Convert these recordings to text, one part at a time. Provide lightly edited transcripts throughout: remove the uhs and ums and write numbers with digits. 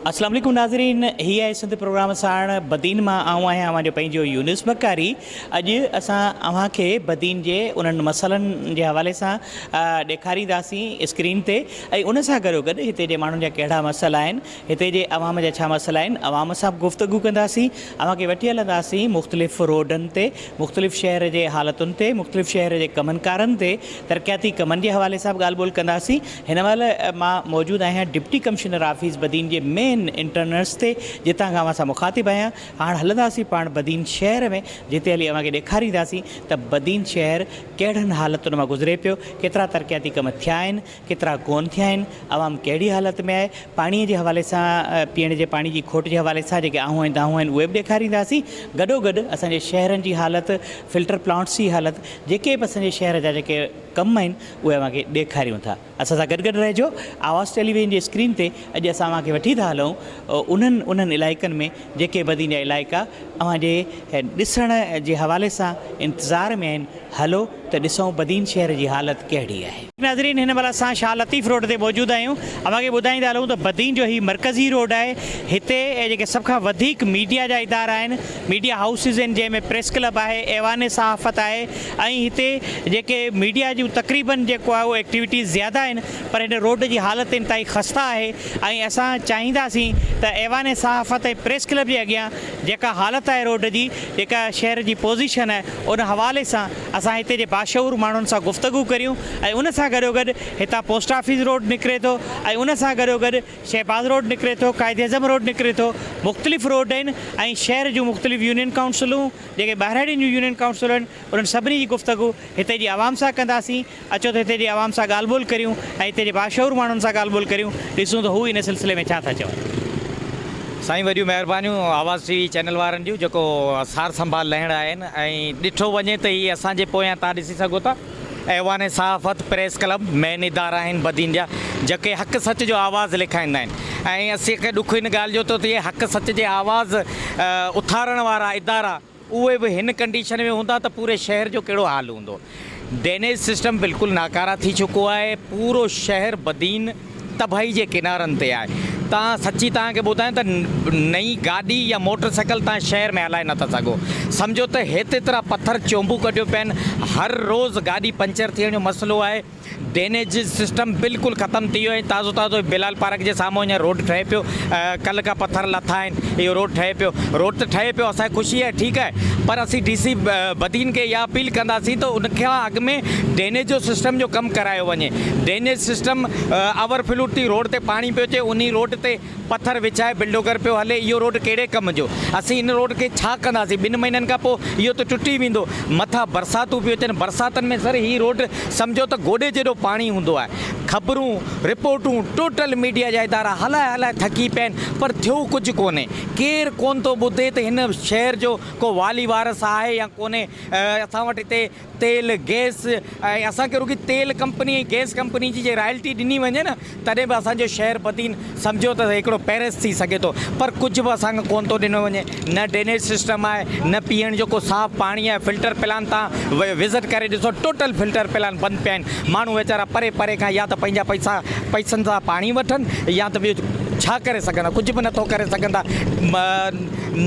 اسلام عليڪم ناظرين هي آهي سنڌ پروگرام ساڻ بدين مان آئون آهيان اوهان جو پنهنجو يونس بڪاري اڄ اسان اوهان کي بدين جي انهن مسئلن جي حوالي سان ڏيکارينداسين اسڪرين تي ۽ ان سان گڏو گڏ هتي جي ماڻهن جا ڪهڙا مسئلا آهن هتي جي عوام جا ڇا مسئلا آهن عوام سان به گفتگو ڪنداسين اوهان کي وٺي هلنداسين مختلف روڊن تي مختلف شهر جي حالتن تي مختلف شهر جي ڪمن ڪارن تي ترقياتي ڪمن جي حوالي سان به ڳالهه ٻولهه ڪنداسين هن مهل مان موجود آهيان ڊپٽي ڪمشنر آفيس بدين جي مين انٽرنس تي جتان کان اوهان سان مخاطب آهيان هاڻ هلنداسين پاڻ بدين شهر ۾ جتي هلي اوهان کي ڏيکارينداسين ته بدين شهر ڪهڙن حالتن مان گذري پيو ڪيترا ترقياتي ڪم ٿيا آهن ڪيترا ڪون ٿيا آهن، عوام ڪهڙي حالت ۾ آهي، پاڻي جي حوالي سان پيئڻ جي پاڻي جي کوٽ جي حوالي سان جيڪي آهون ۽ دانهون آهن اهي به ڏيکارينداسين، گڏوگڏ اسان جي شهرن جي حالت، فلٽر پلانٽس جي حالت، جيڪي به اسان جي شهر جا جيڪي ڪم آهن اهي اوهان کي ڏيکاريون ٿا. اسان سان گڏ گڏ رهجو، آواز ٽيليويزن جي اسڪرين تي اڄ اسان اوهان کي وٺي ٿا هلون انهن انهن علائقن ۾ جيڪي بدين جا علائقا اوهان جي ڏسڻ جي حوالي سان انتظار ۾ آهن، هلو ته ڏسون بدين شهر جي حالت ڪهڙي آهي. ناظرين هن مهل اسان شاهه لطيف روڊ تي موجود آهيون اوهان کي ٻڌائيندا هلون ته بدين جو هي مرڪزي روڊ آهي هتي جيڪي سڀ کان وڌيڪ ميڊيا جا ادارا آهن ميڊيا هائوسز آهن جنهن ۾ پريس ڪلب آهي ايوان صحافت آهي ۽ هتي جيڪي ميڊيا جون تقريبن جيڪو آهي اهو ايڪٽيوٽيز زياده آهن پر هن روڊ جي حالت انتهائي خسته آهي ۽ اسان چاهينداسين ته ايوان صحافت ۽ پريس ڪلب جي اڳيان جيڪا حالت آهي روڊ جي جيڪا شهر جي پوزيشن آهي ان حوالي سان اسان هتي جي باشعور ماڻهن سان گفتگو ڪريون ۽ ان سان گڏوگڏ هتان پوسٽ آفيس روڊ نڪري ٿو ۽ ان سان گڏوگڏ شهباز روڊ نڪري ٿو قائداعظم روڊ نڪري ٿو مختلف روڊ آهن ۽ شهر جون مختلف يونين ڪائونسلون جيڪي ٻهراڙين جون يونين ڪائونسلون آهن انهن سڀني جي گفتگو هتي جي عوام سان ڪنداسين اچو ته هتي جي عوام سان ڳالهه ٻولهه ڪريون ۽ هتي جي باشعور ماڻهن سان ڳالهه ٻولهه ڪريون ڏسون ته هو ان سلسلي ۾ ڇا ٿا چون. سائين وڏيون مهربانيون آواز ٽي وي چينل وارن جون جيڪو سار سنڀال لهڻ آيا آهن ۽ ڏٺو وڃي ته هي اسان جي پويان تان ڏسي سگهو ٿا ايوان صحافت پريس ڪلب مين ادارا آهن بدين جا جيڪي حق سچ جو آواز لکائيندا آهن ۽ اسين کي ڏک ان ڳالهه جو ٿو ٿئي حق سچ جي آواز اٿارڻ وارا ادارا اهي به هن ڪنڊيشن ۾ هوندا ته پوري شهر جو ڪهڙو حال هوندو. ڊرينيج سسٽم بلڪل ناڪاره ٿي چڪو آهي، پورو شهر بدين تباهي جي ڪنارن تي آهي. تان سچي توهان کي ٻڌايان ته نئين گاڏي يا موٽر سائيڪل توهان شهر ۾ هلائي نٿا سگهو. سمجهو ته هيتيترا پٿر چونبو ڪڍيو پيا آهن، هر روز گاڏي پنچر ٿيڻ جو مسئلو آهي. ڊرينيج سسٽم بلڪل ختم ٿي ويو ۽ تازو تازو بلال پارڪ جي سامهون اڃا روڊ ٺهي پيو ڪلهه کان پٿر لٿا آهن اهو روڊ ٺهي پيو روڊ ته ٺهي پيو اسان کي خوشي آهي ٺيڪ آهي پر اسين ڊي سي بدين کي اها اپيل ڪنداسين ته ان کان اڳ ۾ ڊرينيج جو سسٽم جو ڪم ڪرايو وڃي ڊرينيج سسٽم اوور فلوٽ ٿي روڊ تي پاڻي پيو اچي انهي روڊ تي پٿر وڇائي بلڊوگر پيو هلي اهو روڊ ڪهڙي ڪم جو اسين ان روڊ کي ڇا ڪنداسين ٻن مهينن کان پوء اهو ته ٽٽي ويندو مٿان برساتون پيون اچن برساتن ۾ سر هي روڊ سمجهو ته گوڏي جيڏو پاڻي هوندو آهي خبرون رپورٽون ٽوٽل ميڊيا جا ادارا هلائي هلائي ٿڪي پيا آهن پر ٿيو ڪجهه ڪونهي ڪير ڪونه ٿو ٻڌي ته هن شهر جو ڪو والي وارث آهي يا ڪونهي اسان وٽ هتي تيل، گئس ۽ اسان کي رڳي تيل ڪمپني ۽ گئس ڪمپني جي جي رائلٽي ڏني وڃي نه تڏهن به اسان جو شهر بدين سمجهو ته هڪڙو پيرس ٿي سگهي ٿو پر ڪجهه به اسان کي ڪونه ٿو ڏنو وڃي نه ڊرينيج سسٽم آهي نه پيئڻ جو ڪو صاف پاڻي آهي فلٽر پلان تان وزٽ ڪري ڏسو ٽوٽل فلٽر پلان بند پيا آهن ماڻهو ويچارا پري پري کان يا ته پنهنجا پئسا پئسن سان پاڻي وٺن يا ته ٻيو ڇا ڪري سگهندا ڪجهه به نٿو ڪري سگهندا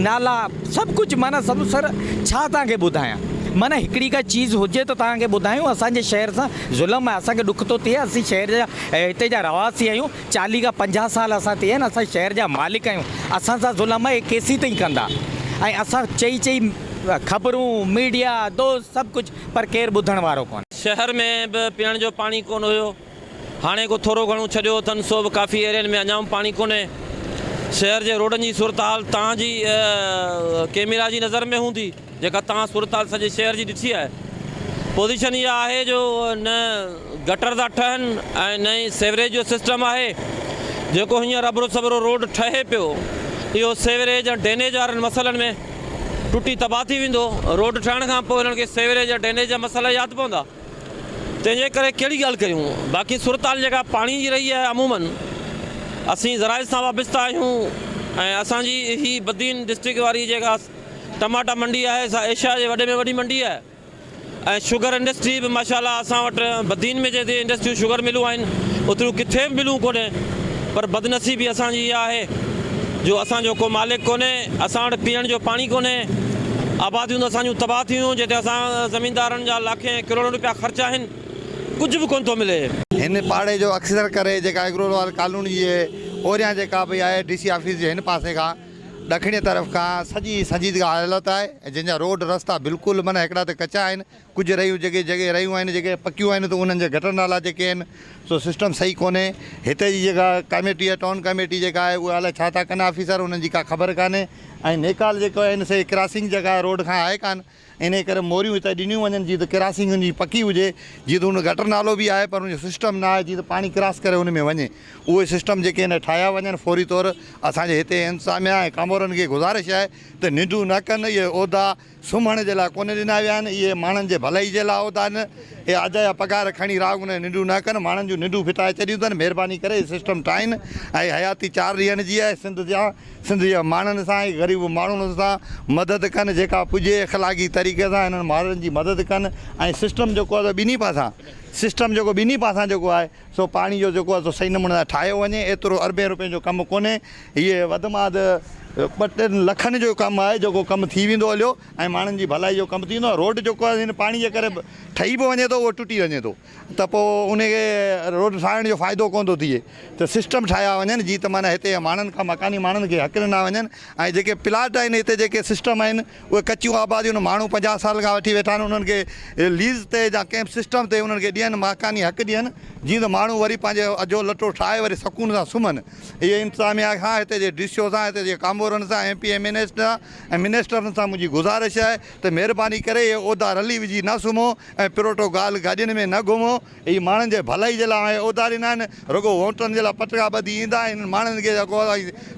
نالا سڀ ڪجهه معنيٰ سڀ سر ڇا توهان کي ٻڌايان معنيٰ هڪڙي ڪا چيز هجي ته توهان کي ٻڌايون اسان جي شهر سان ظلم آهي اسان کي ڏک ٿو ٿئي اسين شهر جا هتي جا رهواسي آهيون چاليهه کان پنجاهه سال اسان ٿي ويا آهن اسان شهر جا مالڪ آهيون اسان سان ظلم آهي ڪيسين تائين ڪندا ۽ اسان چئي چئي خبرون ميڊيا دوست سڀ ڪجهه پر ڪير ٻڌڻ وارو ڪونهي. شهر ۾ به پيئڻ جو پاڻي ڪونه هيو. هاڻي ڪو ٿورو گهڻو ڇڏيو اٿن سو به ڪافي ايرين ۾ اڃا به پاڻي ڪونهي. شهر جي روڊن جي صورتحال توهان جي ڪيميرا جي نظر ۾ هوندي جيڪا توهان صورتحال سڄي شهر جي ڏٺي آهي. پوزيشن اها آهي جو نه گٽر ٿا ٺهن ۽ نه ئي سيوريج جو سسٽم آهي. جيڪو هينئر ابرو سٻرو روڊ ٺهي پيو اهو سيوريج ۽ ڊرينيج وارن مسئلن ۾ ٽٽي تباهه ٿي ويندو. روڊ ٺهڻ کان پوء هنن کي سيوريج ۽ ڊرينيج جا مسئلا ياد پوندا. تنهن جي ڪري ڪهڙي ڳالهه ڪريون باقي صورتحال جيڪا پاڻي جي رهي آهي عمومن اسين زراعت سان وابسته آهيون ۽ اسان جي هي بدين ڊسٽرڪٽ واري جيڪا ٽماٽا منڊي آهي سا ايشيا جي وڏي ۾ وڏي منڊي آهي ۽ شگر انڊسٽري به ماشاء الله اسان وٽ بدين ۾ جيتري انڊسٽريون شگر ملون آهن اوتريون ڪٿي به ملون ڪونهي پر بدنصيبي اسان جي اها آهي جو اسان جو ڪو مالڪ ڪونهي، اسان وٽ پيئڻ جو پاڻي ڪونهي، آباديون ته اسان جون تباهه ٿي ويون، جتي اسان زميندارن جا لاکين ۽ ڪروڙين روپيا خرچ آهن، ڪجهه به ڪونه ٿو ملي. هن پاڙي جو اڪثر ڪري جيڪا اگروال ڪالوني جي اوريان جيڪا به آهي ڊي سي آفيس جي هن پاسي کان ڏکڻي طرف کان سڄي سنجيدگي حالت آهي ۽ جنهن جا روڊ رستا بلڪل معنيٰ هڪڙا ته ڪچا آهن ڪجهه رهيون جيڪي جڳهه رهيون آهن جيڪي پڪيون آهن ته انهن جا گٽر نالا جيڪي آهن سو سسٽم صحيح ڪونهي هتي جي جيڪا ڪميٽي آهي ٽائون ڪميٽي جيڪا آهي اها الائي ڇا ٿا ڪن آفيسر انهن جي ڪا خبر ڪانهي ۽ نيڪال جيڪو آهن سي ڪراسنگ جيڪا روڊ کان آهي ڪانه انهي ڪري موريون هتي ڏنيون وڃن جيئن ته ڪراسنگ ان جي پڪي هجي جيئن ته ان گٽر نالو به آهي پر ان جو سسٽم نه آهي جيئن ته پاڻي ڪراس ڪري ان ۾ وڃي اهي سسٽم جيڪي آهن ٺاهيا وڃن فوري طور اسان جي هتي انتظاميا ۽ ڪامورن کي گذارش آهي ته ننڊون نه ڪن اهي عهدا سمهڻ جي لاء ڪونه ڏنا ويا آهن، اهي ماڻهن جي ڀلائي جي لاء عهدا آهن، اهي اجايا پگهار کڻي راڳ ۽ ننڊون نه ڪن، ماڻهن جون ننڊون ڦٽائي ڇڏيون اٿن، مهرباني ڪري هي سسٽم ٺاهين ۽ حياتي چار ڏينهن جي آهي، سنڌ جا سنڌ جي ماڻهن سان ۽ غريب ماڻهن سان مدد ڪن، جيڪا پڄي اخلاقي طريقي سان هنن ماڻهن جي مدد ڪن ۽ سسٽم جيڪو آهي سو ٻنهي پاسان سسٽم جيڪو ٻنهي پاسان جيڪو آهي سو پاڻي جو جيڪو آهي سو صحيح نموني سان ٺاهيو وڃي، ايترو اربين روپين جو ڪم ڪونهي، هيء وڌ مان وڌ ٻه ٽن لکن جو ڪم آهي جيڪو ڪم ٿي ويندو هليو ۽ ماڻهن جي ڀلائي جو ڪم ٿيندو، روڊ جيڪو آهي هن پاڻي جي ڪري ٺهي به وڃي ٿو اهو ٽٽي وڃي ٿو ته پوء ان کي روڊ ٺاهڻ جو فائدو ڪونه ٿو ٿئي ته سسٽم ٺاهيا وڃن جيئن ته معنيٰ هتي جي ماڻهن کان مڪاني ماڻهن کي حق ڏنا وڃن ۽ جيڪي پلاٽ آهن هتي جيڪي سسٽم آهن اهي ڪچيون آباديون آهن، ماڻهو 50 سال کان وٺي ويٺا آهن، انهن کي ليز تي يا ڪنهن به سسٽم تي انهن کي ڏين، مڪاني حق ڏين، جيئن ته ماڻهو وري پنهنجي اجهو لٽو ٺاهي وري سڪون سان سمهن. اهي انتظاميا کان، هتي جي ڊي سي او سان، هتي جي ڪامورن سان، M P M N S سان ۽ منسٽرن سان منهنجي گذارش آهي ته مهرباني ڪري اهي عهدا رلي وجهي نه سمهو ۽ پروٽو گال گاڏين ۾ نه گهمو. اهي ماڻهن جي ڀلائي جي لاء اهي عهدا ڏنا آهن، رڳو ووٽن جي لاء پٽڪا ٻڌي ايندا آهن، انهن ماڻهن کي جيڪو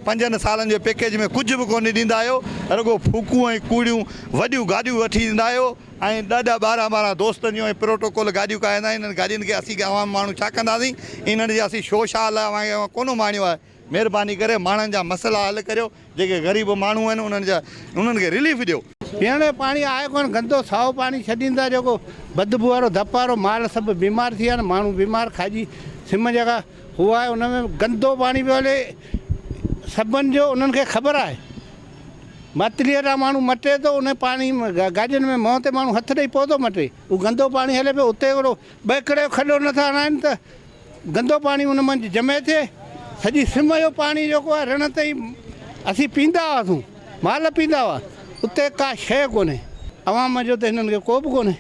پنجن سالن جي پيڪيج ۾ ڪجهه به ڪونه ڏيندا آهيو، رڳو ڦوڪون ۽ ڪوڙيون وڏيون گاڏيون وٺي ايندا آهيو ۽ ڏهه ڏهه ٻارهن ٻارهن دوستن جون ۽ پروٽوڪول گاڏيون ڪاهيندا آهن، انهن گاڏين کي اسين عوام ماڻهو ڇا ڪنداسين، انهن جي اسين شو شاهه لاء اوهان کي ڪونه اماڻيو آهي. مهرباني ڪري ماڻهن جا مسئلا حل ڪريو، جيڪي غريب ماڻهو آهن انهن جا انهن کي رليف ڏيو. پيئڻ جو پاڻي آهي ڪونه، گندو سائو پاڻي ڇڏين ٿا جيڪو بدبو وارو ڌپ وارو مال سڀ بيمار ٿي ويا آهن ماڻهو بيمار کاڄي سم جيڪا هو آهي ان ۾ گندو پاڻي پيو هلي سڀن جو انهن کي خبر آهي ماتليء تان ماڻهو مٽي ٿو ان پاڻي گاڏين ۾ منهن تي ماڻهو هٿ ڏئي پوء ٿو مٽي اهو گندو پاڻي هلي پيو اتي هڪڙو ٻهڪڙي جو کڏو نٿا هڻائين ته گندو پاڻي ان منجهه جمع ٿئي، سڄي سم جو پاڻي جيڪو آهي رڻ تائين اسين پيندا هئاسون، مال پيندا هئا، اتي ڪا شيء ڪونهي، عوام جو ته هنن کي ڪو به ڪونهي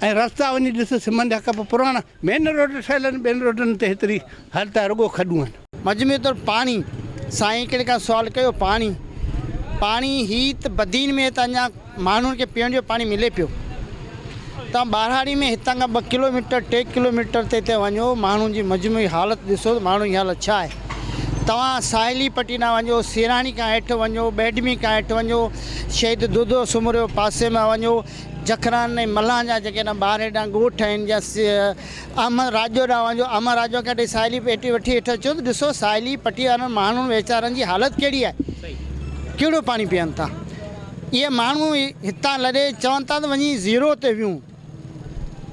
۽ رستا وڃي ڏس سمن جا ڪپ پراڻا مين روڊ ٺهيل آهن، ٻين روڊن تي هيتري حالت آهي رڳو کڏون آهن. مجموعي طور پاڻي، سائين هڪڙي کان سوال ڪيو پاڻي، پاڻي هي ته بدين ۾ ته اڃا ماڻهن کي پيئڻ جو پاڻي ملي پيو. توهان ٻهراڙي ۾ هتان کان ٻه ڪلو ميٽر ٽي ڪلو ميٽر تي تي وڃو ماڻهن جي مجموعي حالت ڏسو ته ماڻهن جي حالت ڇا آهي. توهان ساحلي پٽي ڏانهن وڃو، سيراڻي کان هيٺ وڃو، ٻهڊمي کان هيٺ وڃو، شهيد دودو سومرو پاسي مان وڃو، جکران ۽ ملان جا جيڪي هيڏانهن ٻاهر هيڏانهن ڳوٺ آهن يا احمد راڄو ڏانهن وڃو، احمد راڄو کان وٺي ساحلي پٽي وٺي هيٺ اچو ته ڏسو ساحلي پٽي وارن ماڻهن ويچارن جي حالت ڪهڙي آهي، ڪهڙو پاڻي پيئن ٿا. اهي ماڻهو هتان لڏي چون ٿا ته وڃي زيرو تي ويهون.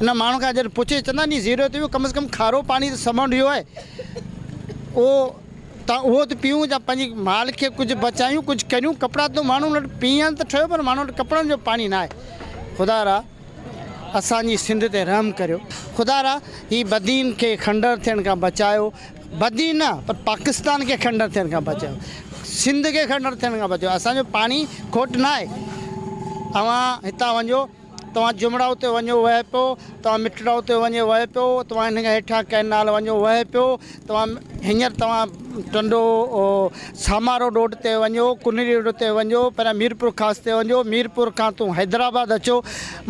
ان ماڻهو کان جڏهن پڇي چوندا ني زيرو تي ويهون ڪم از ڪم کارو پاڻي ته سمنڊ اهو آهي اهو ته اهو ته پيئون يا پنهنجي مال کي ڪجهه بچايون ڪجهه ڪريون ڪپڙا ته ماڻهن وٽ پيئڻ ته ٺهيو پر ماڻهن وٽ ڪپڙن جو پاڻي ناهي خدا را اسان جي سنڌ تي رحم ڪريو خدا را هي بدين کي کنڊر ٿيڻ کان بچايو بدين نه پر پاڪستان کي کنڊر ٿيڻ کان بچايو سنڌ کي کنڊر ٿيڻ کان بچايو اسان جو پاڻي کوٽ نه آهي اوهان هتان وڃو توهان جمڙائو تي وڃو وهي پيو توهان مٺڙائو تي وڃي وهي پيو توهان هن کان هيٺان ڪئنال وڃو وهي پيو توهان هينئر توهان ٽنڊو سامارو روڊ تي وڃو ڪنري روڊ تي وڃو پهريان ميرپور خاص تي وڃو ميرپور کان تون حيدرآباد اچو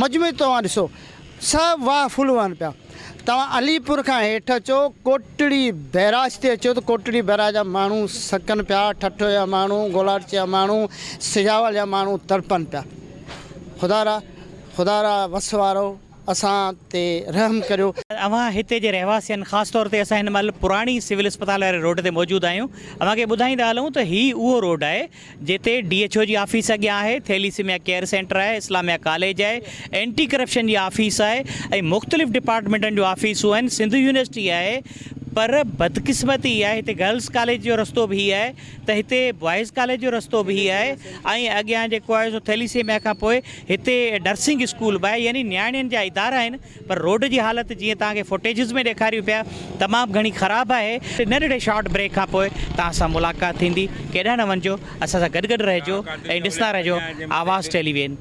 مجموعي توهان ڏسو سڀ واهه ڦل وهن پيا. توهان علي پور کان هيٺ اچو، ڪوٽڙي بئراج تي اچو ته ڪوٽڙي بئراج جا ماڻهو سڪن پيا، ٺٽو جا ماڻهو، گولاڙچي جا ماڻهو، سجاول جا ماڻهو تڙپن پيا. خدا را، خدا را وس وارو اسان تي رحم ڪريو. اوهان هتي جي رهواسين خاص طور تي اسان هن مهل پراڻي سول اسپتال واري روڊ تي موجود آهيون اوهان کي ٻڌائيندا هلون ته هي اهو روڊ آهي جتي ڊي ايڇ او جي آفيس اڳيان آهي، ٿيليسيميا ڪيئر سينٽر آهي، اسلاميا ڪاليج آهي، اينٽي ڪرپشن جي آفيس آهي ۽ مختلف ڊپارٽمينٽن جون آفيسون آهن، سنڌ يونيورسٽي آهي، پر بدقسمتي اها آهي هتي گرلس ڪاليج جو رستو به هي آهي ته هتي بوائز ڪاليج جو رستو به هي آهي ۽ اڳيان جيڪو آهي سو ٿيليسيميا کان پوء هتي نرسنگ اسڪول به آهي يعني نياڻين جا ادارا آهن پر روڊ جي حالت جيئن توهان کي فوٽيجز ۾ ڏيکاريون پيا تمام گهڻي خراب آهي. ننڍڙي شارٽ بريڪ کان پوء توهان سان ملاقات ٿيندي ڪيڏانهن نه وڃجو اسان سان گڏ گڏ رهجو ۽ ڏسندا رهجو آواز ٽيليوين.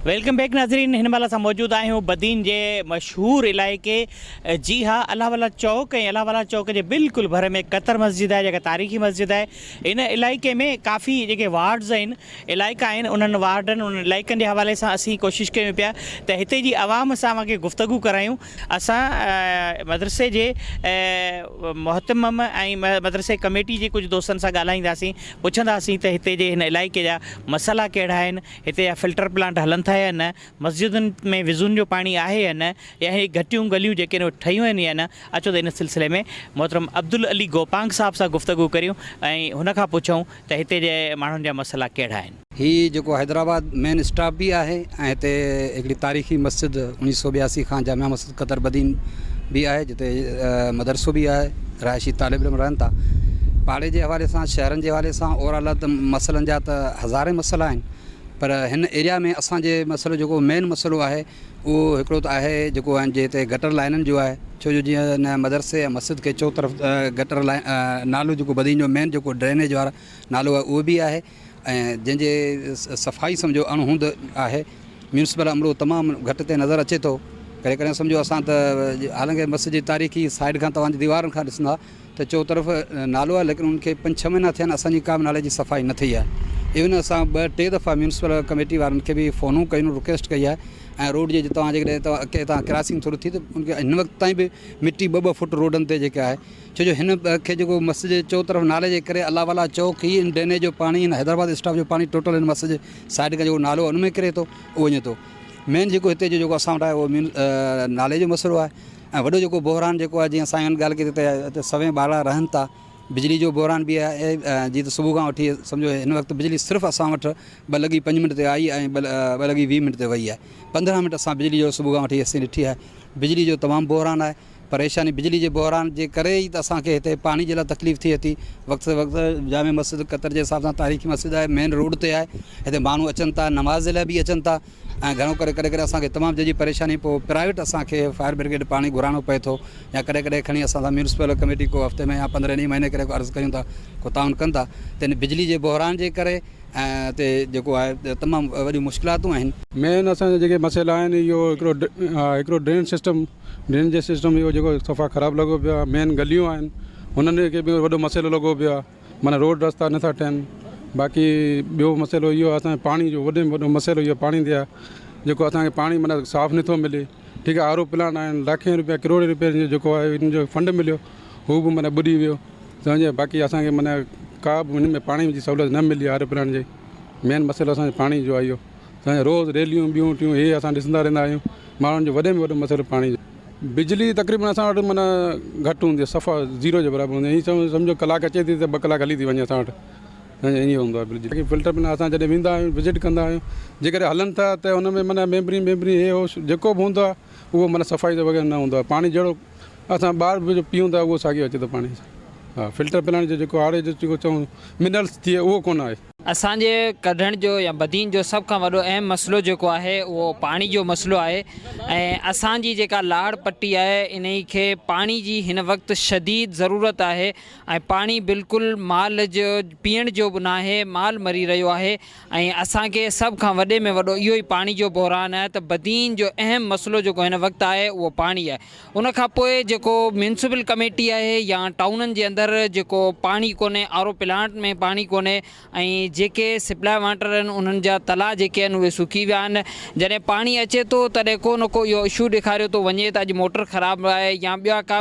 Welcome back ناظرين هن مهل اسان موجود آهيون بدين جي مشهور علائقي جي ها الله والا چوڪ ۽ الله والا چوڪ جي بلڪل ڀر ۾ قطر مسجد آهي جيڪا تاريخي مسجد آهي ان علائقي ۾ ڪافي جيڪي وارڊز آهن علائقا آهن انهن وارڊن انهن علائقن جي حوالي سان اسين ڪوشش ڪيون پيا ته هتي جي عوام سان اوهان کي گفتگو ڪرايون اسان مدرسي جي مهتمم ۽ مدرسي ڪميٽي جي ڪجهه دوستن سان ڳالهائينداسين پڇنداسين ته هتي جي هن علائقي جا مسئلا ڪهڙا آهن هتي جا فلٽر پلانٽ هلن ٿا يا نه مسجدن ۾ وضون جو پاڻي آهي يا نه يا هي گهٽيون گليون جيڪي آهن اهي ٺهيون آهن يا نه اچو ته ان سلسلي ۾ محترم عبدالعلي گوپانگ صاحب سان گفتگو ڪريون ۽ هن کان پڇون ته هتي جي ماڻهن جا مسئلا ڪهڙا آهن. هي جيڪو حيدرآباد مين اسٽاپ به آهي ۽ هتي هڪڙي تاريخي مسجد 1982 کان جامع مسجد قطر بدين به آهي جتي مدرسو به آهي رهائشي طالب علم رهن ٿا پاڙي جي حوالي سان شهرن جي حوالي سان اوور آل ته مسئلن جا ته هزارين مسئلا آهن پر هن ايريا ۾ اسان جي مسئلو جيڪو مين مسئلو آهي اهو هڪڙو ته آهي جيڪو آهن جي هتي گٽر لائنن جو آهي ڇو جو جيئن هن مدرسي ۽ مسجد کي چوطرف گٽر لائن نالو جيڪو بدين جو مين جيڪو ڊرينيج وارا نالو آهي اهو به آهي ۽ جنهن جي صفائي سمجهو اڻ هوند آهي ميونسپل عملو تمام گهٽ تي نظر اچي ٿو ڪڏهن ڪڏهن سمجهو اسان ته حالانڪه مسجد جي تاريخي سائيڊ کان توهان جي ديوارن کان ڏسندا ته چو طرف نالو آهي ليڪن ان کي پنج ڇهه مهينا ٿيا آهن اسان جي ڪا به نالي جي صفائي نه ٿي آهي ايون اسان ٻه ٽي دفعا ميونسپل ڪميٽي وارن کي به فونون ڪيون رڪويسٽ ڪئي آهي ۽ روڊ جي توهان جيڪڏهن توهان ڪي تان ڪراسنگ ٿوري ٿي ته ان کي هن وقت تائين به مٽي ٻه ٻه فوٽ روڊن تي جيڪا آهي ڇو جو هن کي جيڪو مسجد جي چو طرف نالي جي ڪري الله والا چوڪ هي ان ڊرينيج جو پاڻي هن حيدرآباد اسٽاپ جو پاڻي ٽوٽل هن مسجد جي سائيڊ کان جيڪو نالو آهي ان ۾ ڪري ٿو اهو وڃي ٿو مين جيڪو هتي جو جيڪو اسان وٽ آهي اهو نالي جو مسئلو آهي ۽ وڏو جيڪو بحران جيڪو آهي جيئن سائين ڳالهه ڪئي ته هتي سوين ٻارڙا رهن ٿا بجلي جو بحران به آهي جيئن ته صبح کان وٺي سمجهو هن وقت بجلي صرف اسان وٽ ٻه لڳي پنج منٽ تي آئي ۽ ٻه لڳي 20 منٽ تي وئي آهي 15 منٽ اسان بجلي جو صبح کان وٺي اسين ڏٺي آهي بجلي جو تمام بحران آهي پريشاني بجلي جي بحران جي ڪري ئي ته اسان کي هتي پاڻي جي لاء تڪليف ٿئي ٿي وقت سر وقت جامع مسجد قطر جي حساب سان تاريخي مسجد آهي مين روڊ تي آهي هتي ماڻهو اچن ٿا نماز جي لاء به اچن ٿا ۽ گهڻو ڪري ڪڏهن ڪڏهن اسان کي تمام جهجهي پريشاني پوء پرائيويٽ اسان کي فائر برگيڊ پاڻي گهرائڻو پئي ٿو يا ڪڏهن ڪڏهن کڻي اسان سان ميونسپل ڪميٽي ڪو هفتي ۾ يا پندرهن ڏينهن مهيني ڪري ڪو عرض ڪيون ٿا ڪو تعاون ڪن ٿا ته ان بجلي جي بحران جي ڪري ۽ تي جيڪو آهي تمام وڏيون مشڪلاتون آهن. مين اسان جا جيڪي مسئلا آهن اهو هڪڙو هڪڙو ڊرين سسٽم ڊرين جي سسٽم اهو جيڪو صفا خراب لڳو پيو آهي مين گليون آهن انهن کي به وڏو مسئلو لڳو پيو آهي معنيٰ روڊ رستا نٿا ٺهن باقي ٻيو مسئلو اهو آهي اسان کي پاڻي جو وڏي ۾ وڏو مسئلو اهو پاڻي تي آهي جيڪو اسان کي پاڻي معنيٰ صاف نٿو ملي ٺيڪ آهي آر او پلانٽ آهن لاکين روپيا ڪروڙين روپين جو جيڪو آهي ان جو فنڊ مليو هو به معنيٰ ٻڏي ويو سمجهي باقي اسان کي معنيٰ ڪا به ان ۾ پاڻي جي سهولت نه ملي آر او پلانٽ جي مين مسئلو اسان جو پاڻي جو آهي اهو سمجهي روز ريليون ٻيون ٽيون هي اسان ڏسندا رهندا آهيون ماڻهن جو وڏي ۾ وڏو مسئلو پاڻي جو بجلي تقريبن اسان وٽ معنيٰ گهٽ هوندي آهي صفا زيرو جي برابر هوندي آهي ائين سمجهو ڪلاڪ اچي ٿي ته ٻه ڪلاڪ هلي ٿي وڃي اسان وٽ ائين هوندو آهي بجلي باقي فلٽر بنا اسان جڏهن ويندا آهيون وزٽ ڪندا آهيون جيڪڏهن هلن ٿا ته ان ۾ معنيٰ ميمبرين ويمبرين هي هو جيڪو به هوندو آهي اهو معنيٰ صفائي ته وغيره نه هوندو آهي پاڻي جهڙو اسان ٻاهر به پيئون ٿا اهو ساڳيو اچي ٿو پاڻي ها فلٽر پلانٽ جو جيڪو آر او جو جيڪو چئون منرلس ٿئي اهو ڪونه آهي. اسان جي ڪڍڻ جو يا بدين جو سڀ کان وڏو اهم مسئلو جيڪو آهي اهو پاڻي جو مسئلو آهي ۽ اسان جي جيڪا لاڙ پٽي آهي انهي کي پاڻي جي هن وقت شديد ضرورت آهي ۽ پاڻي بلڪل مال جو پيئڻ جو به ناهي مال مري رهيو آهي ۽ اسان کي سڀ کان وڏي ۾ وڏو اهو ئي پاڻي جو بحران آهي ته بدين جو اهم مسئلو جيڪو هن وقت آهي اهو پاڻي آهي ان کان پوء جيڪو ميونسپل ڪميٽي آهي يا ٽائونن جي اندر جيڪو پاڻي ڪونهي آر او پلانٽ ۾ پاڻي ڪونهي ۽ جيڪي سپلاء واٽر آهن انهن جا تلاء جيڪي آهن اهي سڪي ويا آهن جڏهن پاڻي اچي ٿو تڏهن ڪو نه ڪو اهو اشو ڏيکاريو ٿو وڃي ته اڄ موٽر خراب آهي يا ٻيا ڪا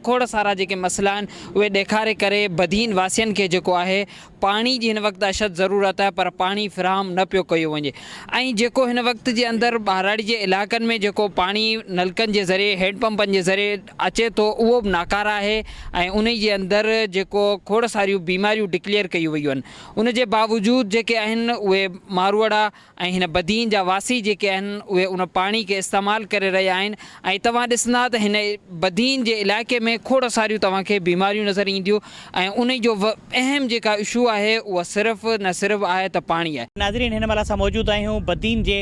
کوڙ سارا جيڪي مسئلا آهن اهي ڏيکاري ڪري بدين واسين کي جيڪو آهي پاڻي جي هن وقت اشد ضرورت آهي پر پاڻي فراهم نه پيو ڪيو وڃي ۽ جيڪو هن وقت جي اندر ٻهراڙي جي علائقن ۾ جيڪو پاڻي نلڪن جي ذريعي هيڊ پمپن جي ذريعي اچي ٿو اهو به ناڪاره آهي ۽ انهي جي اندر جيڪو کوڙ ساريون بيماريون ڊڪليئر ڪيون ويون آهن ان جي باوجود جيڪي آهن اهي ماروئڙا ۽ هن بدين جا واسي جيڪي آهن اهي ان پاڻي کي استعمال ڪري رهيا آهن ۽ توهان ڏسندا ته هن بدين جي علائقي ۾ کوڙ ساريون توهان کي بيماريون نظر اينديون ۽ انهي جو اهم جيڪا اشو آهي اها صرف نه صرف آهي ته پاڻي آهي. ناظرين هن مهل اسان موجود آهيون بدين جي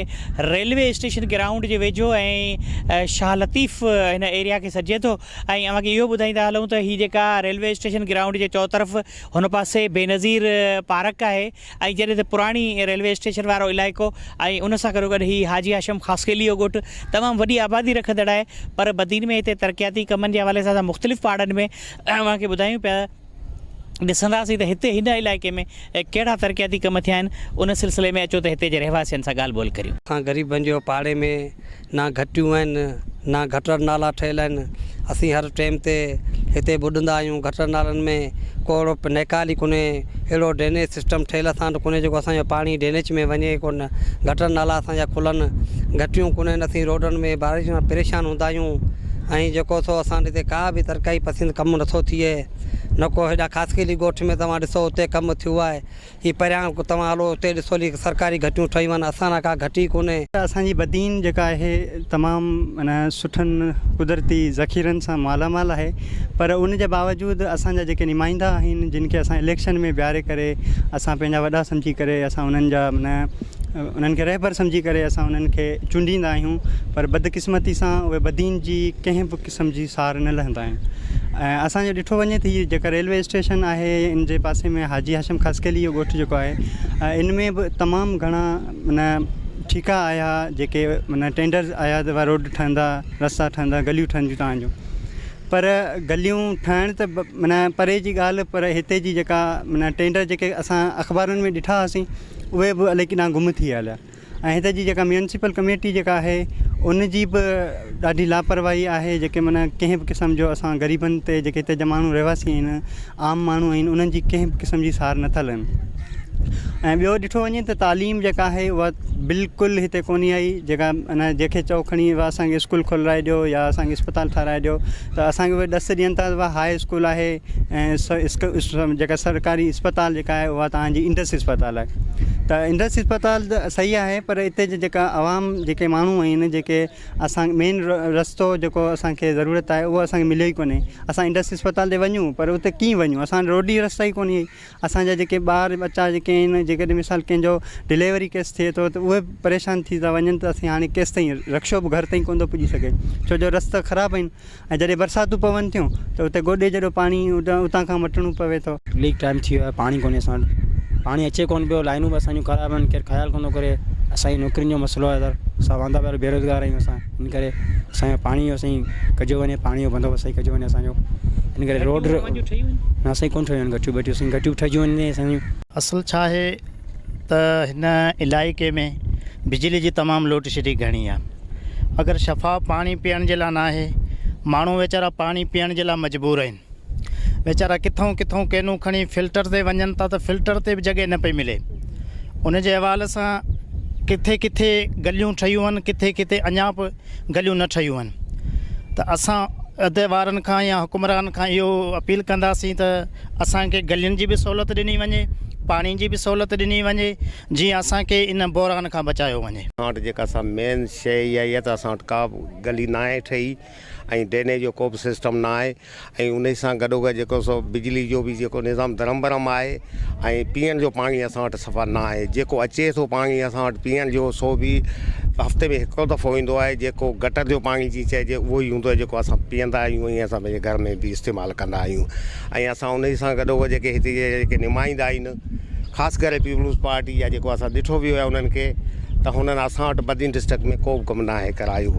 ريلوي اسٽيشن گرائونڊ جي ويجهو ۽ شاهه لطيف هن ايريا کي سڏجي ٿو ۽ اوهان کي اهو ٻڌائيندا هلون ته هي جيڪا ريلوي اسٽيشن گرائونڊ جي چوطرف هن پاسي بينظير پارڪ آهي ۽ جڏهن ته پراڻي ريلوي اسٽيشن وارو علائقو ۽ ان سان گڏوگڏ هي حاجي هاشم خاصخيلي جو ڳوٺ تمام وڏي آبادي رکندڙ آهي پر بدين ۾ هتي ترقياتي ڪمن جي حوالي سان اسان مختلف پاڙن ۾ اوهان کي ٻڌايون پيا ڏسنداسين ته هتي هن علائقي ۾ ڪهڙا ترقياتي ڪم ٿيا آهن ان سلسلي ۾ اچو ته هتي جي رهواسين سان ڳالهه ٻولهه ڪريون. اسان غريبن جو پاڙي ۾ نه گهٽيون آهن نه گٽر نالا ٺهيل آهن اسين هر ٽيم تي هتي ٻڏندا آهيون گٽر نالن ۾ ڪو اهڙو نيڪال ئي ڪونهي اهڙو ڊرينيج سسٽم ٺهيل اسان وٽ ڪونهي جيڪو اسان جو پاڻي ڊرينيج ۾ وڃي ڪونه گٽر نالا اسان جا کلن گهٽيون ڪونهن اسين روڊن ۾ بارش ۾ پريشان هوندا آهيون ۽ جيڪو سو اسان وٽ هتي ڪا به ترقي پسند ڪم نٿو ٿئي نه ڪو هيڏا خاصخيلي ڳوٺ ۾ توهان ڏسو اتي ڪم ٿيو آهي هي پريان توهان هلو اتي ڏسو هلي سرڪاري گهٽيون ٺهيون آهن اسان لاء ڪا گهٽي ئي ڪونهي. اسان جي بدين جيڪا آهي تمام معنيٰ سٺن قدرتي ذخيرن سان مالا مال آهي پر ان جي باوجود اسان جا جيڪي نمائندا آهن جن کي اسان اليڪشن ۾ بيهاري ڪري اسان پنهنجا وڏا سمجهي ڪري اسان انهن جا معنيٰ انهن کي رهبر سمجهي ڪري اسان انهن کي چونڊيندا آهيون پر بدقسمتي سان اهي بدين جي ڪنهن به قسم جي سار نه لهندا آهن ۽ اسان جو ڏٺو وڃي ته هي جيڪا ريلوي اسٽيشن آهي ان جي پاسي ۾ حاجي هاشم خاصخيلي جو ڳوٺ جيڪو آهي ان ۾ به تمام گهڻا معنيٰ ٺيڪا آيا جيڪي معنيٰ ٽينڊرز آيا ته روڊ ٺهندا رستا ٺهندا گليون ٺهنديون توهان جون پر گليون ٺهڻ ته معنيٰ پري جي ڳالهه پر هتي جي جيڪا معنيٰ ٽينڊر جيڪي اسان اخبارن ۾ ڏٺا هئاسين اهي به الائي ڪيڏانهن گم ٿي هليا ۽ هتي جي جيڪا ميونسپل ڪميٽي جيڪا آهي ان جي به ڏاڍي لاپرواهي آهي جيڪي معنيٰ ڪنهن به قسم جو اسان غريبن تي جيڪي هتي جا ماڻهو رهواسي آهن عام ماڻهو آهن انهن جي ڪنهن به قسم جي سار نٿا لهن ۽ ٻيو ڏٺو وڃي ته تعليم جيڪا آهي اها بلڪل هتي ڪونهي آئي جيڪا معنيٰ جنهن کي چئو کڻي اسانکي اسڪول کولرائي ڏيو يا اسانکي اسپتال ٺهرائي ڏيو ته اسانکي اهي ڏس ڏين ٿا ته هاء اسڪول آهي ۽ جيڪا سرڪاري اسپتال جيڪا آهي اها توهان جي انڊس اسپتال آهي ته انڊس اسپتال ته صحيح آهي پر اتي جا جيڪا عوام جيڪي ماڻهو آهن جيڪي اسان مين رستو جيڪو اسان کي ضرورت آهي اهو اسان کي مليو ئي ڪونهي اسان انڊس اسپتال تي وڃون پر اتي ڪيئن وڃون اسان وٽ روڊ ئي رستا ئي ڪونهي اسان جا جيڪي ٻار ٻچا جيڪي آهن جيڪڏهن مثال ڪنهن جو ڊليوري ڪيس ٿئي ٿو ته اهي به پريشان ٿي ٿا وڃن ته اسين هاڻي ڪيستائين رڪشو به گهر تائين ڪونه ٿو پڄي سگهي ڇو جو رستا خراب آهن ۽ جڏهن برساتون پون ٿيون ته اتي گوڏي جيڏو پاڻي اتان کان مٽڻو پوي ٿو. ليڪ ٽائيم ٿي ويو آهي پاڻي ڪونهي اسان وٽ پاڻي اچي ڪونه پيو لائنون به اسان جون خراب آهن ڪير خيال ڪونه ٿو ڪري اسان جي نوڪرين جو مسئلو آهي سر اسان واندا پيا بيروزگار آهيون اسان ان ڪري اسان جو پاڻي جو سائين ڪجو وڃي پاڻي جو بندوبست صحيح ڪجو وڃي اسان جو ان ڪري روڊ نه سائين ڪونه ٺهيون آهن گهٽيون ٻٽيون سائين گهٽيون ٺهجي وڃن اسان جون. اصل ڇا آهي ته هن علائقي ۾ بجلي جي تمام لوڊ شيڊنگ گهڻي آهي اگر شفاف پاڻي پيئڻ جي لاء ناهي ماڻهو ويچارا پاڻي پيئڻ جي لاء مجبور آهن ويچارا ڪٿون ڪٿون ڪينون کڻي فلٽر تي وڃن ٿا ته فلٽر تي به جڳهه نه پئي ملي ان جي حوالي سان ڪٿي ڪٿي گليون ٺهيون آهن ڪٿي ڪٿي اڃا به گليون نه ٺهيون آهن ته اسان عهدي وارن کان يا حڪمران کان اهو اپيل ڪنداسين ته اسان کي گلين جي به سهولت ڏني وڃي پاڻي جي به سهولت ڏني وڃي جيئن اسان کي ان بحران کان بچايو وڃي. اسان وٽ جيڪا سا مين شيء اها ئي آهي ته اسان وٽ ڪا به گلي ناهي ٺهي ۽ ڊرينيج جو ڪو به سسٽم نه آهي ۽ انهي سان گڏوگڏ جيڪو سو بجلي جو به جيڪو نظام درهم برهم آهي ۽ پيئڻ جو پاڻي اسان وٽ صفا نه آهي جيڪو اچي ٿو پاڻي اسان وٽ پيئڻ جو سو به هفتي ۾ هڪڙو دفعو ايندو آهي جيڪو گٽر جو پاڻي جيئن چئجي اهو ئي هوندو آهي جيڪو اسان پيئندا آهيون ۽ اسان پنهنجي گهر ۾ به استعمال ڪندا آهيون ۽ اسان انهي سان گڏوگڏ جيڪي هتي جا جيڪي نمائندا آهن خاص ڪري پيپلز پارٽي جا جيڪو اسان ڏٺو به آهي انهن کي ته هنن اسان وٽ بدين ڊسٽرڪٽ ۾ ڪو به ڪم ناهي ڪرايو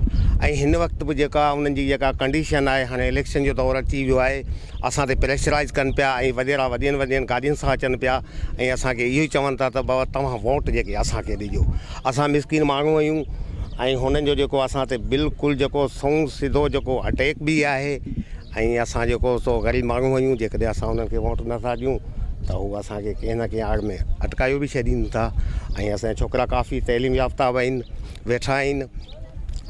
۽ هن وقت به جيڪا انهن جي جيڪا ڪنڊيشن آهي هاڻي اليڪشن جو دور اچي ويو آهي اسان تي پريشرائز ڪن پيا ۽ وڏيرا وڏين وڏين گاڏين سان اچن پيا ۽ اسان کي اهو ئي چون ٿا ته بابا توهان ووٽ جيڪي اسان کي ڏجو اسان مسڪين ماڻهو آهيون ۽ هنن جو جيڪو اسان تي بلڪل جيڪو سنئون سڌو جيڪو اٽيڪ به آهي ۽ اسان جيڪو سو غريب ماڻهو آهيون جيڪڏهن اسان انهن کي ووٽ نٿا ڏيون ته هو اسان کي ڪنهن نه ڪنهن آڙ ۾ اٽڪايو به ڇڏين ٿا ۽ اسان جا ڇوڪرا ڪافي تعليم يافته به آهن ويٺا آهن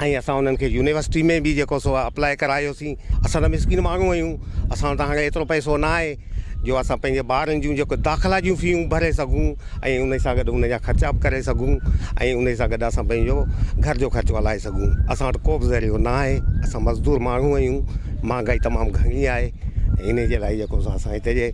۽ اسان انهن کي يونيورسٽي ۾ به جيڪو سو اپلاء ڪرايوسين اسان ته مسڪين ماڻهو آهيون اسان وٽ هاڻي ايترو پئسو نه آهي جو اسان پنهنجي ٻارن جون جيڪو داخلا جون فيون ڀري سگهون ۽ ان سان گڏ ان جا خرچا به ڪري سگهون ۽ ان سان گڏ اسان پنهنجو گهر جو خرچو هلائي سگهون اسان وٽ ڪو به ذريعو نه آهي اسان مزدور ماڻهو آهيون مهانگائي تمام گهڻي آهي ان جي لاء جيڪو سو اسان هتي جي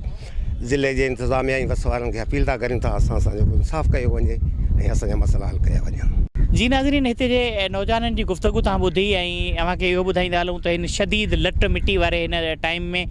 ضلعي جي انتظاميا ۽ وس وارن کي اپيل ٿا ڪريون ته اسان سان جيڪو انصاف ڪيو وڃي ۽ اسان جا مسئلا حل ڪيا وڃن. جي ناظرين هتي جي نوجوانن جي گفتگو توهان ٻڌي ۽ اوهان کي اهو ٻڌائيندا هلون ته هن شديد لٽ مٽي واري هن ٽائيم ۾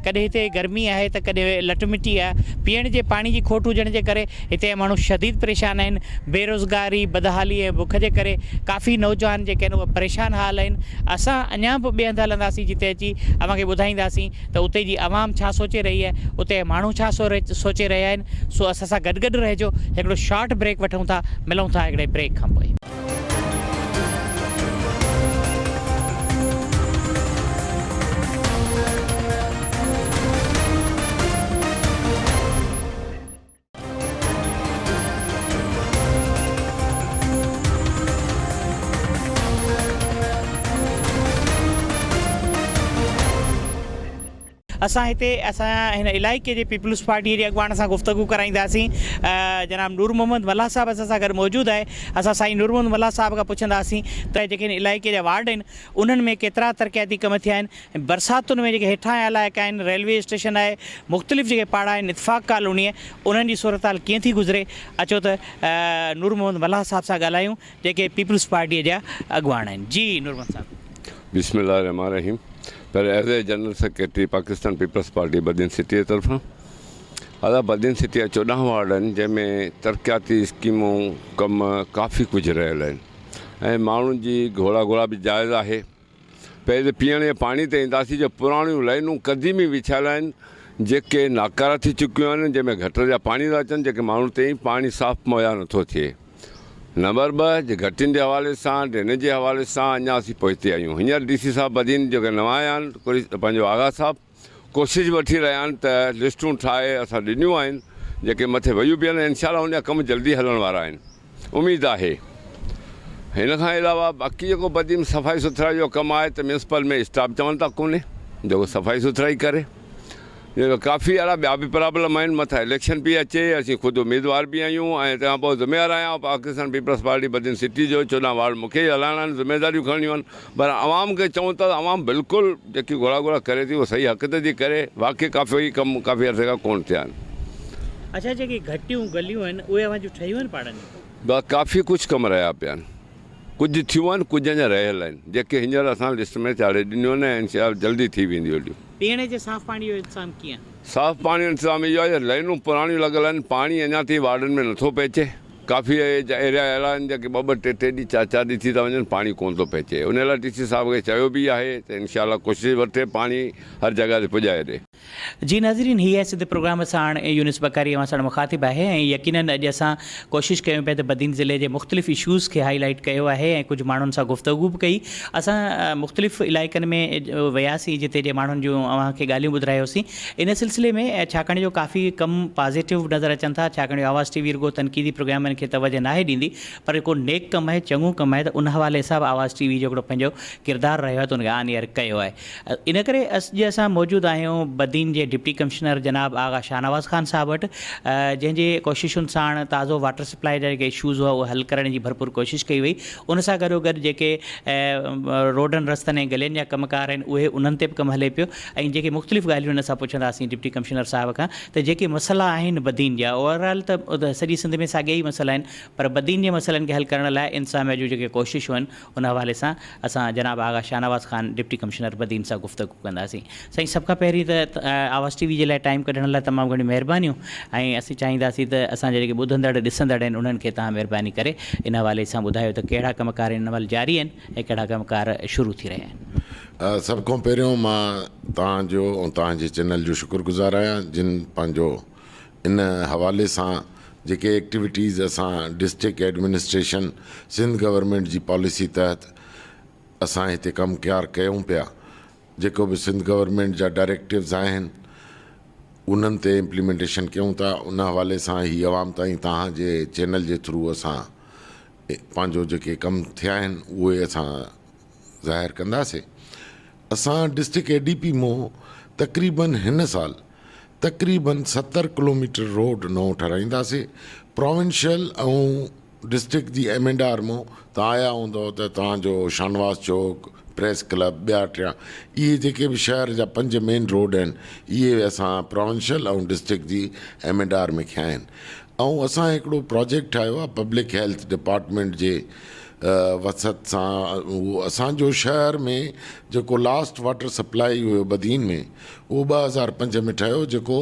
ڪڏهن هتي گرمي آهي ته ڪڏهن لٽ مٽي آهي پيئڻ جي پاڻي جي کوٽ هجڻ جي ڪري هتي جا ماڻهو شديد پريشان آهن بيروزگاري بدحالي ۽ بک جي ڪري ڪافي نوجوان جيڪي آهن اهي پريشان حال آهن اسان اڃا به ٻئي هنڌ هلنداسين جتي اچي اوهان کي ٻڌائينداسين ته اتي جي عوام ڇا سوچي رهي آهي، اتي جا ماڻهو ڇا سوچي رهيا آهن، سو اسان سان گڏ گڏ رهجو، هڪڙو شارٽ بريڪ وٺون ٿا، ملون ٿا هڪڙي بريڪ کان پوء. اسان هتي اسان هن علائقي جي پيپلز پارٽي جي اڳواڻ سان گفتگو ڪرائينداسين جناب نور محمد ملاح صاحب اسان سان گڏ موجود آهي اسان سائين نور محمد ملاح صاحب کان پڇنداسين ته جيڪي هن علائقي جا وارڊ آهن انهن ۾ ڪيترا ترقياتي ڪم ٿيا آهن ۽ برساتن ۾ جيڪي هيٺان جا علائقا آهن، ريلوي اسٽيشن آهي، مختلف جيڪي پاڙا آهن، اتفاق ڪالوني آهي، انهن جي صورتحال ڪيئن ٿي گذري، اچو ته نور محمد ملاح صاحب سان ڳالهايون جيڪي پيپلز پارٽيء جا اڳواڻ آهن. جي نور محمد صاحب. بسم الله الرحمٰن الرحيم پر as a general secretary Pakistan peoples party Badin city جي طرفان ادا بدين سٽي جا 14 وارڊ آهن جنهن ۾ ترقياتي اسڪيمون ڪم ڪافي ڪجهه رهيل آهن ۽ ماڻهن جي گهوڙا گهوڙا به جائز آهي پهرين ته پيئڻ جي پاڻي تي اينداسين جو پراڻيون لائينون قديمي وڇايل آهن جيڪي ناڪاره ٿي چڪيون آهن جنهن ۾ گٽر جا پاڻي ٿا اچن جيڪي ماڻهن تائين پاڻي صاف مهيا نٿو ٿئي نمبر 2 جي گهٽين جي حوالي سان ڊرينيج جي حوالي سان اڃا اسين پوئتي آهيون هينئر ڊي سي صاحب بدين جيڪي نوان آيا آهن پنهنجو آغا صاحب ڪوشش وٺي رهيا آهن ته لسٽون ٺاهي اسان ڏنيون آهن جيڪي مٿي ويون به آهن انشاء الله ان جا ڪم جلدي هلڻ وارا آهن اميد آهي هن کان علاوه باقي جيڪو بدين صفائي سٿرائي جو ڪم آهي ته ميونسپل ۾ اسٽاف چون ٿا ڪونهي جيڪو صفائي سٿرائي ڪري ڪافي اهڙا ٻيا به پرابلم آهن مٿان اليڪشن پئي اچي اسين خود اميدوار به آهيون ۽ تنهن کان پوء ذميوار آهيان Pakistan peoples party Badin city جو 14 وارڊ مونکي ئي هلائڻا آهن ذميداريون کڻڻيون آهن پر عوام کي چئون ٿا ته عوام بلڪل جيڪي گهوڙا گهوڙا ڪري ٿي اهو صحيح حق تي ٿي ڪري واقعي ڪافي ڪم ڪافي عرصي کان ڪونه ٿيا آهن. اڇا جيڪي گهٽيون گليون آهن اهي اوهان جون ٺهيون آهن پاڙن ۾؟ بس ڪافي ڪجهه ڪم رهيا پيا آهن ڪجهه ٿيون آهن ڪجهه اڃا رهيل آهن جيڪي هينئر اسان لسٽ ۾ چاڙهي ڏنيون آهن ۽ انشاء الله جلدي ٿي وينديون هليون. پيئڻ جي صاف پاڻي جو انتظام ڪيئن؟ صاف پاڻي جو انتظام اهو آهي جو لائينون پراڻيون لڳل آهن پاڻي اڃا تائين وارڊن ۾ نٿو پهچي. ڪافي ايريا اهڙا آهن جيڪي ٻه ٻه ٽي ٽي ڏينهن چار چار ڏينهن ٿي ٿا وڃن پاڻي ڪونه ٿو پهچي ان لاء ڊي سي صاحب کي چيو به آهي ته انشاء الله ڪوشش وٺي پاڻي هر جڳهه تي پڄائي ڏي. جي ناظرين هي آهي سنڌ پروگرام ساڻ يونس بکاري اوهان ساڻ مخاطب آهي ۽ يقينن اڄ اسان ڪوشش ڪيون پيا ته بدين ضلعي جي مختلف اشوز کي هائي لائيٽ ڪيو آهي ۽ ڪجهه ماڻهن سان گفتگو به ڪئي اسان مختلف علائقن ۾ وياسين جتي جي ماڻهن جون اوهان کي ڳالهيون ٻڌرايوسين ان سلسلي ۾ ڇاڪاڻ جو ڪافي ڪم پازيٽو نظر اچن ٿا ڇاڪاڻ جو آواز ٽي وي رڳو تنقيدي پروگرامن کي توجه ناهي ڏيندي پر ڪو نيڪ ڪم آهي چڱو ڪم آهي ته ان حوالي سان به آواز ٽي وي جو هڪڙو پنهنجو ڪردار رهيو آهي ته ان کي آن ايئر ڪيو آهي ان ڪري اڄ اسان موجود آهيون بدين جي ڊپٽي ڪمشنر جناب آغا شاهنواز خان صاحب وٽ جنهن جي ڪوششن ساڻ تازو واٽر سپلائي جا جيڪي اشوز هئا اهي حل ڪرڻ جي ڀرپور ڪوشش ڪئي وئي ان سان گڏو گڏ جيڪي روڊن رستن ۽ گلين جا ڪم ڪار آهن اهي انهن تي به ڪم هلي پيو ۽ جيڪي مختلف ڳالهيون آهن اسان پڇنداسين ڊپٽي ڪمشنر صاحب کان ته جيڪي مسئلا آهن بدين جا اوور آل ته سڄي سنڌ ۾ ساڳيا ئي مسئلا آهن پر بدين جي مسئلن کي حل ڪرڻ لاء انتظاميا جون جيڪي ڪوششون آهن ان حوالي سان اسان جناب آغا شاهنواز خان ڊپٽي ڪمشنر بدين سان گفتگو ڪنداسين. سائين سڀ کان پهرين ته آواز ٽي وي جي لاء ٽائيم ڪڍڻ لاء تمام گهڻيون مهربانيون ۽ اسين چاهينداسين ته اسان جا جيڪي ٻڌندڙ ڏسندڙ آهن انهن کي توهان مهرباني ڪري ان حوالي سان ٻڌايو ته ڪهڙا ڪم ڪار هن مهل جاري آهن ۽ ڪهڙا ڪم ڪار شروع ٿي رهيا آهن. سڀ کان پهريون مان توهان جو ۽ توهان جي چينل جو شڪر گذار آهيان جن پنهنجو ان حوالي سان جيڪي ايڪٽيوٽيز اسان ڊسٽرڪٽ ايڊمنسٽريشن سنڌ گورنمينٽ جي پاليسي تحت اسان هتي ڪم ڪار ڪيون پيا جيڪو به سنڌ گورنمينٽ جا ڊائريڪٽوز آهن انهن تي امپليمينٽيشن ڪيون ٿا ان حوالي سان هي عوام تائين توهان جي چينل جي ٿرو اسان پنهنجو جيڪي ڪم ٿيا آهن اهي اسان ظاهر ڪنداسي اسان ڊسٽرڪٽ اي ڊي پي مون تقريبن هن سال تقريبن 70 ڪلوميٽر روڊ نئون ٺهرائينداسي پراونشل ۽ ڊسٽرڪٽ جي ايم اينڊ آر مون توهان آيا هوندؤ ته توهان جو شاهنواز چوڪ، پريس ڪلب، ٻيا ٽيا اهي جيڪي به شهر جا پنج مين روڊ آهن اهي اسان پراونشل ۽ ڊسٽرڪٽ جي ايم اينڊ آر ۾ کنيا آهن ۽ اسان هڪڙو پراجيڪٽ ٺاهيو آهي پبلڪ هيلٿ ڊپارٽمينٽ جي وسعت سان اهو اسان جو شهر ۾ جيڪو لاسٽ واٽر سپلائي هيو بدين ۾ اهو 2005 ۾ ٺهيو جيڪو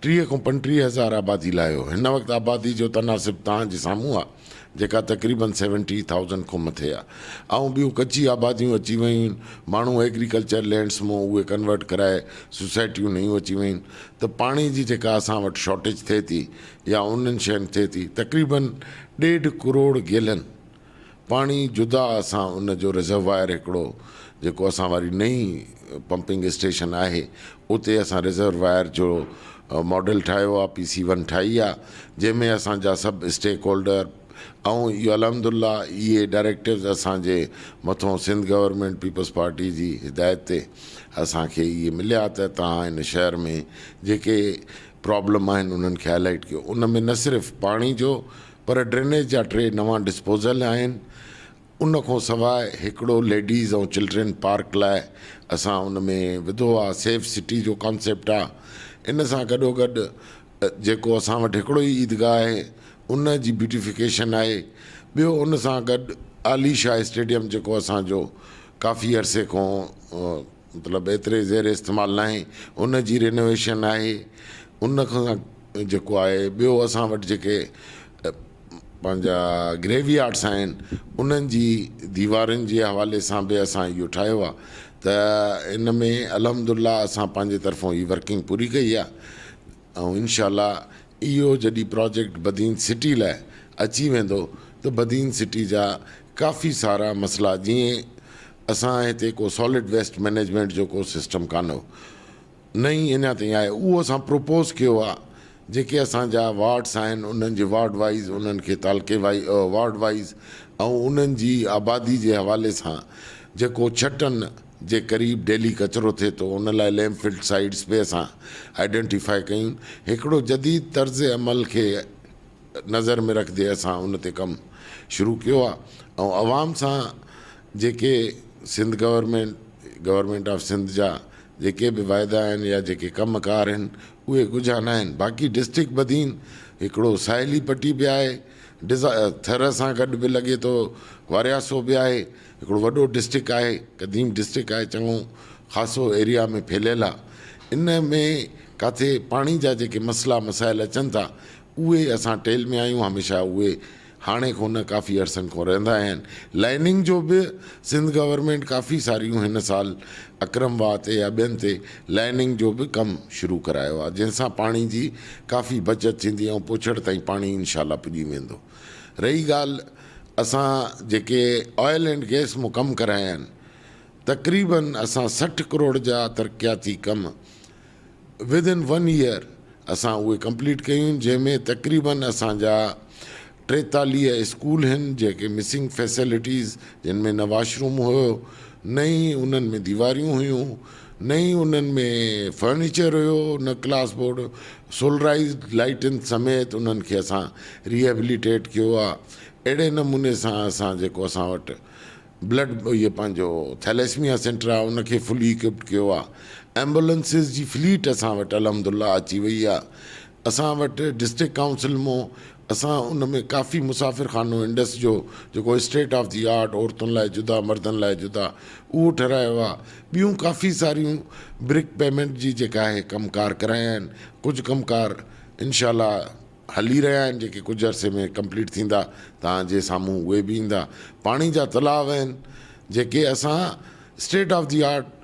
30 کان 35 هزار آبادي لاء هيو. هن وقت آبادي جو تناسب توهان جي سامهون آ جيڪا تقريبن سيونٽي ٿائوزنڊ کان مٿي آ ۽ ٻيون ڪچي آباديون اچي ويون آهن ماڻهو ايگريڪلچر لينڊس مون اهي ڪنورٽ ڪرائي سوسائٽيون نيون اچي ويون آهن ته پاڻي جي جيڪا اسان وٽ شارٽيج ٿئي ٿي يا انهن شين ٿئي ٿي تقريبن ڏيڍ ڪروڙ گيلن پاڻي جدا اسان ان جو رزروائر هڪڙو جيڪو اسان واري نئين پمپنگ اسٽيشن آهي اتي اسان رزروائر جو ماڊل ٺاهيو آهي پي سي ون ٺاهي آهي جنهن ۾ اسان جا سڀ اسٽيڪ هولڊر ۽ اهو الحمد الله اهي ڊائريڪٽوز اسان جي مٿون سنڌ گورنمينٽ پيپلز پارٽي جي هدايت تي اسان کي اهي مليا ته توهان هن شهر ۾ جيڪي پرابلم آهن انهن کي هائلائيٽ ڪيو ان ۾ نه صرف پاڻي جو پر ڊرينيج جا ٽي نوان ڊسپوزل آهن، ان کان سواء هڪڙو ليڊيز ۽ چلڊرين پارڪ لاء اسان ان ۾ وڌو آ، سيف سٽي جو ڪانسيپٽ آ، ان سان گڏوگڏ جيڪو اسان وٽ هڪڙو ئي عيدگاهه آهي ان جي بيوٽيفڪيشن آهي، ٻيو ان سان گڏ عالي شاهه اسٽيڊيم جيڪو اسان جو ڪافي عرصي کان مطلب ايتري زير استعمال ناهي ان جي رينوويشن آهي، ان کان جيڪو آهي ٻيو اسان وٽ جيڪي پنهنجا گريو يارڊس آهن انهن جي ديوارن جي حوالي سان به اسان اهو ٺاهيو آهي ته ان ۾ الحمد الله اسان پنهنجي طرفون هي ورڪنگ پوري ڪئي آهي ۽ انشاء الله اهو جڏهن پراجيڪٽ بدين سٽي لاء اچي ويندو ته بدين سٽي جا ڪافي سارا مسئلا جيئن اسان هتي ڪو سالڊ ويسٽ مئنيجمينٽ جو ڪو سسٽم ڪانه هو نه ئي اڃا تائين آهي اهو اسان پروپوز ڪيو آهي جيڪي اسان جا وارڊس آهن انهن جي وارڊ وائيز انهن کي تعلقي وائي وارڊ وائيز ۽ انهن جي آبادي جي حوالي سان جيڪو ڇهه ٽن جي قريب ڊيلي ڪچرو ٿئي ٿو ان لاء ليمپ فلڊ سائيٽس به اسان آئيڊنٽيفائي ڪيون هڪڙو جديد طرز عمل کي نظر ۾ رکندي اسان ان تي ڪم شروع ڪيو آهي ۽ عوام سان جيڪي Sindh government government of Sindh جا جيڪي به واعدا آهن يا جيڪي ڪم ڪار آهن اهي ڳجها نه آهن باقي ڊسٽرڪٽ بدين هڪڙو ساحلي پٽي به آهي ڊزا ٿر سان گڏ به لڳي ٿو وارياسو به آهي هڪڙو وڏو ڊسٽرڪٽ آهي قديم ڊسٽرڪٽ آهي چڱو خاصو ايريا ۾ ڦهليل آهي ان ۾ ڪاٿي پاڻي جا جيڪي مسئلا مسائل اچن ٿا اهي اسان ٽيل ۾ آهيون هميشه اهي هاڻي کان نه ڪافي عرصن کان رهندا آيا آهن. لائننگ جو به سنڌ گورنمينٽ ڪافي ساريون هن سال اڪرم واهه تي يا ٻين تي لائننگ جو به ڪم شروع ڪرايو آهي جنهن سان پاڻي جي ڪافي بچت ٿيندي ۽ پوڇڙ تائين پاڻي انشاء الله پڄي ويندو. رهي ڳالهه اسان جيڪي آئل اينڊ گئس مون ڪم ڪرايا آهن تقريبن اسان 60 ڪروڙ جا ترقياتي ڪم ود ان ون ايئر اسان اهي ڪمپليٽ ڪيون آهن جنهن ۾ تقريبن اسان جا 43 اسڪول هن جيڪي مسنگ فيسلٽيز جن ۾ نه واش روم هيو نه ئي انهن ۾ ديواريون هيون نه ئي انهن ۾ فرنيچر هيو نه ڪلاس بورڊ سولرائزڊ لائٽن سميت انهن کي اسان ريهيبليٽيٽ ڪيو آهي اهڙي نموني سان اسان جيڪو اسان وٽ بلڊ اهي پنهنجو ٿيليسميا سينٽر آهي ان کي فلي اڪوپڊ ڪيو آهي ايمبولنسز جي فليٽ اسان وٽ الحمد الله اچي وئي آهي اسان وٽ ڊسٽرڪٽ ڪائونسل مون اسان ان ۾ ڪافي مسافر خانو انڊس جو جيڪو اسٽيٽ آف the art عورتن لاء جدا مردن لاء جدا اهو ٺهرايو آهي ٻيون ڪافي ساريون برڪ پيمينٽ جي جيڪا آهي ڪم ڪار ڪرايا آهن ڪجهه ڪم ڪار انشاء الله هلي رهيا آهن جيڪي ڪجهه عرصي ۾ ڪمپليٽ ٿيندا توهان جي سامهون اهي به ايندا پاڻي جا تلاء آهن جيڪي اسان اسٽيٽ آف the art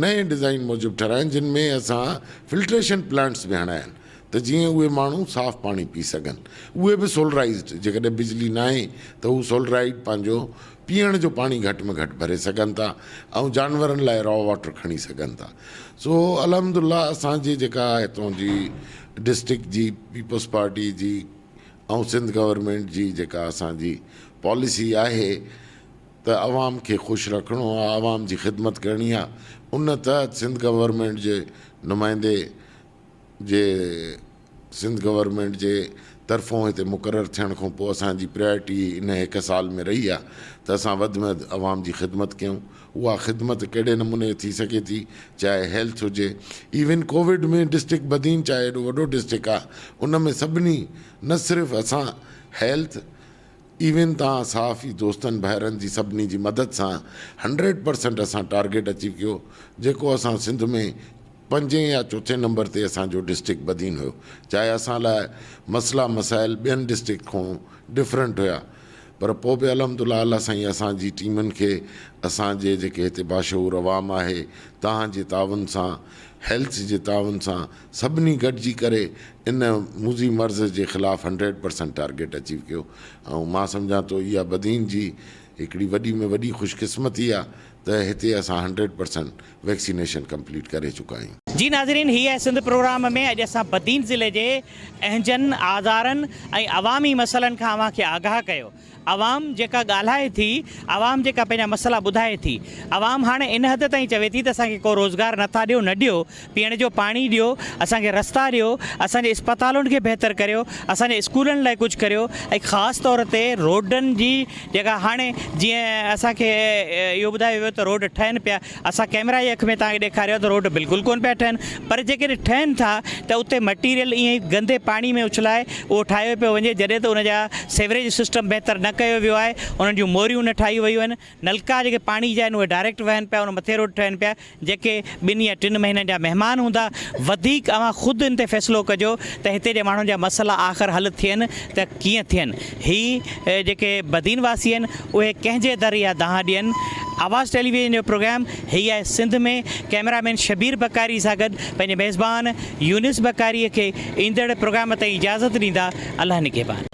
نئين ڊزائين موجب ٺهرايا آهن جن ۾ اسان فلٽريشن پلانٽس به هڻايا آهن. ته جيئن اهي ماڻهو صاف پاڻي پي سگهن اهي به سولرائيزڊ جيڪڏهن بجلي ناهي ته هو سولرائيڊ پنهنجو پيئڻ جو پاڻي گهٽ ۾ گهٽ ڀري سگهن ٿا ۽ جانورن لاء را واٽر کڻي سگهن ٿا سو الحمد الله اسان جي جيڪا هتون جي ڊسٽرڪٽ جي پيپلز پارٽي جي ۽ سنڌ گورنمينٽ جي جيڪا اسان جي پاليسي آهي ته عوام کي خوش رکڻو آ عوام جي خدمت ڪرڻي آ ان تحت سنڌ گورنمينٽ جي نمائندي جي سنڌ گورنمينٽ جي طرفون هتي مقرر ٿيڻ کان پوء اسان جي پريارٽي ان هڪ سال ۾ رهي آ ته اسان وڌ ۾ وڌ عوام جي خدمت ڪيون اها خدمت ڪهڙي نموني ٿي سگهي ٿي چاهي هيلٿ هجي ايون ڪووڊ ۾ ڊسٽرڪٽ بدين چاهي ايڏو وڏو ڊسٽرڪٽ آ ان ۾ سڀني نه صرف اسان هيلٿ ايون توهان صحافي دوستن ڀائرن جي سڀني جي مدد سان هنڊريڊ پرسنٽ اسان ٽارگيٽ اچيو ڪيو جيڪو اسان سنڌ ۾ پنجين يا چوٿين نمبر تي اسان جو ڊسٽرڪٽ بدين هيو چاهي اسان لاء مسئلا مسائل ٻين ڊسٽرڪٽ کان ڊفرنٽ هيا پر پوء به الحمد الله الله سائين اسان جي ٽيمن کي اسان جي جيڪي هتي باشعور عوام آهي توهان جي تعاون سان هيلٿ جي تعاون سان سڀني گڏجي ڪري ان موذي مرض جي خلاف هنڊريڊ پرسنٽ ٽارگيٽ اچيو ڪيو ۽ مان سمجهان ٿو اها بدين جي هڪڙي وڏي ۾ وڏي خوش قسمتي آ ته هتي اسان هنڊريڊ پرسنٽ ويڪسينيشن ڪمپليٽ ڪري چڪا آهيون. جي ناظرين هي آهي سنڌ پروگرام ۾ اڄ اسان بدين ضلعي جي اهنجن، آزارن ۽ عوامي مسئلن کان اوهان کي آگاهه ڪيو. عوام جيڪا ڳالهائي ٿي، عوام جيڪا پنهنجا مسئلا ٻڌائي ٿي، عوام هاڻي ان حد تائين چوي ٿي ته اسان کي ڪو روزگار نه ٿا ڏيو نه ڏيو، پيئڻ جو پاڻي ڏيو، اسان کي رستا ڏيو، اسان جي اسپتالن کي بهتر ڪريو، اسان جي اسڪولن لاء ڪجهه ڪريو ۽ خاص طور تي روڊن جي جيڪا هاڻي جيئن اسان کي اهو ٻڌايو ويو ته روڊ ٺهن پيا، اسان ڪئميرا جي اک ۾ توهان کي ڏيکاريو ته روڊ بلڪل ڪونه پيا ٺهن پر جيڪڏهن ٺهن ٿا ته اتي مٽيريل ائين ئي گندي پاڻي ۾ اڇلائي اهو ٺاهيو پيو وڃي جڏهن ته ان جا سيوريج سسٽم بهتر نه ڪيو ويو آهي انهن جون موريون نه ٺاهيون ويون آهن نلڪا جيڪي پاڻي جا آهن اهي ڊائريڪٽ وهن پيا ان مٿي روڊ ٺهن پيا جيڪي ٻن يا ٽن مهينن جا مهمان هوندا وڌيڪ اوهان خود ان تي فيصلو ڪجو ته هتي جي ماڻهن جا مسئلا آخر حل ٿين ته ڪيئن ٿين هي جيڪي بدين واسي آهن اهي ڪنهن جي در اها دانهن ڏين. آواز ٽيليويزن جو پروگرام هي آهي سنڌ ۾ ڪئميرا مين شبير بڪاري سان گڏ پنهنجي ميزبان يونس بڪاري کي ايندڙ پروگرام تائين اجازت ڏيندا الله نگهبان.